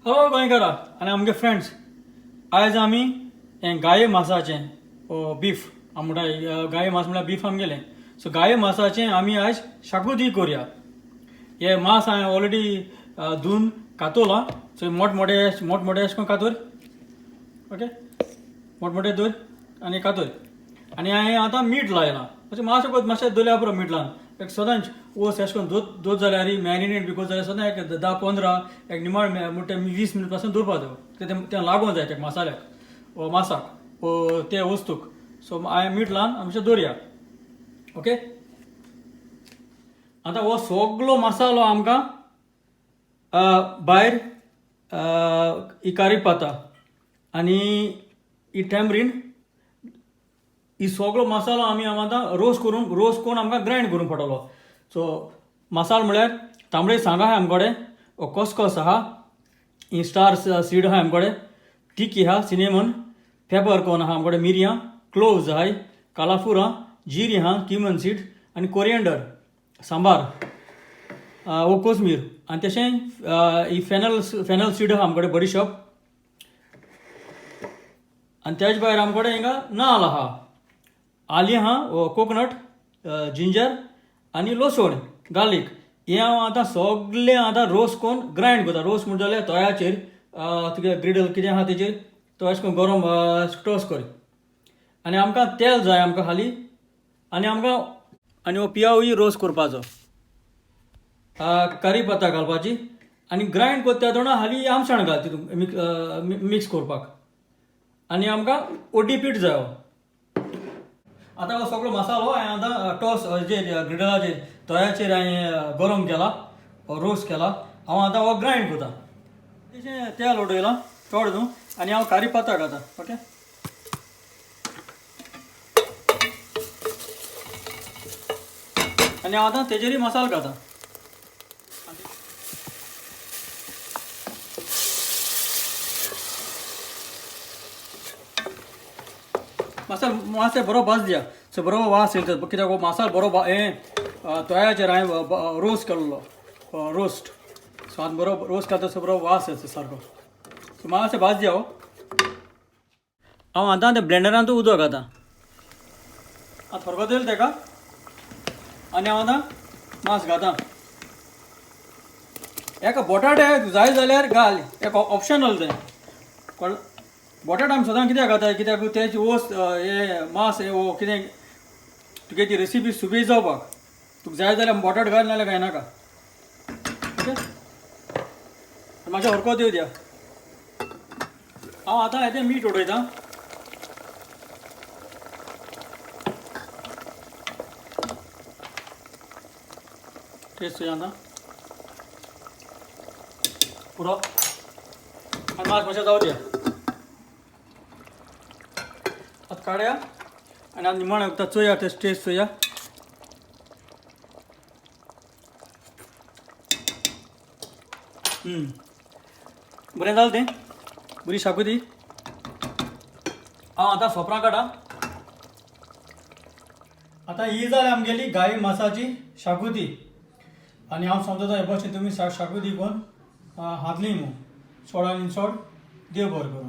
Hello गोंयकारा आनी आमगे friends, आयज आमी हें गाये मासाचें बीफ म्हणटा, गाये मास म्हळ्यार बीफ आमगेलें. सो गाये मासाचें आमी आयज शाकुती करुया. हे मास हांवें ऑलरेडी धुवन कातोलां. सो मोठ मोठे मोठ मोठे अशें करून कातोर, ओके, मोठ मोठे धर आनी कातोर. आनी हांवें आतां मीठ लायलां. अशें मातशें मातशें दवरल्यार पुरो मीठ लावन. एक सदांच ओस अशें करून धुत जाल्यार मॅरिनेट बी करता जाल्यार सदां एक 10-15 एक निमाण म्हणटा 20 मिनट पासून दवरपा जाय. तें लागूंक जाय त्या मसाल्याक वो मासाक वो ते वस्तूक. सो हांवें मीठ लावन आमचें दवरया. ओके, आतां हो सगलो मसालो आमकां भायर ही कारी पाता आनी ही टॅमरीन, ही सगलो मसालो आमी आतां रोस्ट करून आमकां ग्रायंड करूंक पडटलो. सो मसालो म्हळ्यार तांबडे सांगा आहा आमचे कडेन, खसखस आहा, ही स्टार सीड आहा आमचे कडेन, तिकी आहा, सिनेमन पेपर कॉर्न आहा आमचे कडेन, मिरयां, क्लोव्ज आहाय, कालाफुरां, जिरी आहा, क्युमन सीड आनी कोरिएंडर, सांबार वो कोसमीर आनी तशें ही फेनल फेनल सीड आहा आमचे कडेन, बडीशॉप. आनी त्याच भायर आमचे कडेन हिंगा नाल आहा, आली आहा, कोकोनट, जिंजर आनी लसूण, गार्लीक. हें हांव आतां सगळें आतां रोस्ट करून ग्रायंड करता. रोस्ट म्हणटा जाल्यार तोयाचेर तुगे ग्रिडल कितें आहा तेजेर तो अशें करून गरम टोस्ट कर. आनी आमकां तेल जाय आमकां खाली आनी आमकां आनी हो पियावूय रोस्ट करपाचो, करी पत्ता घालपाची आनी ग्रायंड करता तेन्ना हाली आमसाण घाल तितून मिक्स करपाक. आनी आमकां ओडी पीठ जायो. आतां हो सगळो मसालो हांवें आतां टोस हेजेर ग्रिडलाचेर तव्याचेर हांवें गरम केला, रोस्ट केला. हांव आतां हो ग्रायंड करता. तशें तेल उडयलां चड न्हू आनी हांव कारी पत्ता घालता. ओके, आनी हांव आतां तेजेरय मसालो घालता. मसाल मातशें बरो भाज दिया. सो बरो वास येता कित्याक हो मसाल बरो हें तोयाचेर हांवें रोस्ट केल्लो, रोस्ट. सो आतां बरो रोस्ट केलो सो बरो वास येता सारको. सो मातशें भाज दिया हो. हांव आतां ते ब्लेंडरांत उदक घालता. आतां थोडको तेल तेका आनी हांव आतां मांस घालता. एका बटाटे जाय जाल्यार घाल, एक ऑप्शनल तें. कळ बटाट आमी सदां कित्याक घालता? कित्याक तेची ओस हे मांस हे वो कितें तुगे ती रेसिपी सुबेज जावपाक. तुका जाय जाल्यार बटाट घाल, नाजाल्यार घालनाका. ओके, मातशें हरको दिव दिया. हांव आतां हेतें मीठ उडयतां. टेस्ट चोया आतां पुरो आनी मास मातशें जावं दिया. आतां काडया आनी आतां निमाण एकदां चोया, टेस्ट टेस्ट चोया. बरें जालें तें, बरी शाकुती. हांव आतां सोपरां काडा. आतां ही जाली आमगेली गाय मासाची शाकुती. आनी हांव समजता हे भशेन तुमी शाकुती करून खातली म्हूण. चड आनी चड देव बरें करूं.